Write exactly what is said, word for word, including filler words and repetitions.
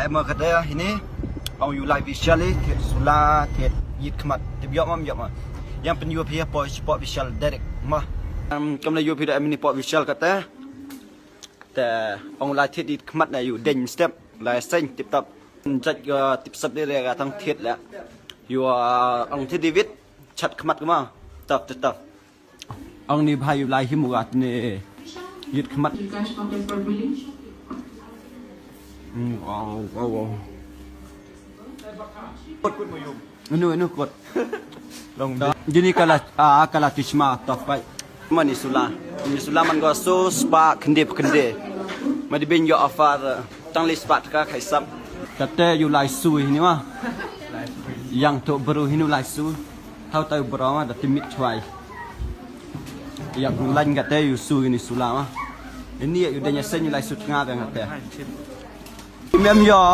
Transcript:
Ma kata hini, ong yu lai Vishal i, thied sula, thied ïit khmat, tip ïoh ma, ym ïoh ma. Ïa pynïoh phi hapoh, hapoh Vishal direct ma. Em, kam la ïoh phi da em ni poh Vishal kata. Te ong lai thied ïit khmat na yu deng step, lai seng tip top. Judge ka tip sap de re ka tang thied la. Yu, ah, ong thied David, chat khmat kama. Tap, tap, tap. Ang ni bha yu lai hi mugat ni. Ïit khmat. Hmm, wow, wow, wow. Anu, anu kot. Long da. Jini kala, ah, kala tishma top kai. Mani sula. Ni sula man go so spa khynde khynde. Ma di bin yo offer, uh, tang li spa ka khai sap. Kate yu lai sui ni ma. Yang to bru hinu lai sui. Tau tau bro ma da timit chwai. Yak lain kate yu su ini sula ma. Ini yu denya sen yu lai sut nga beng kate. Mem yo.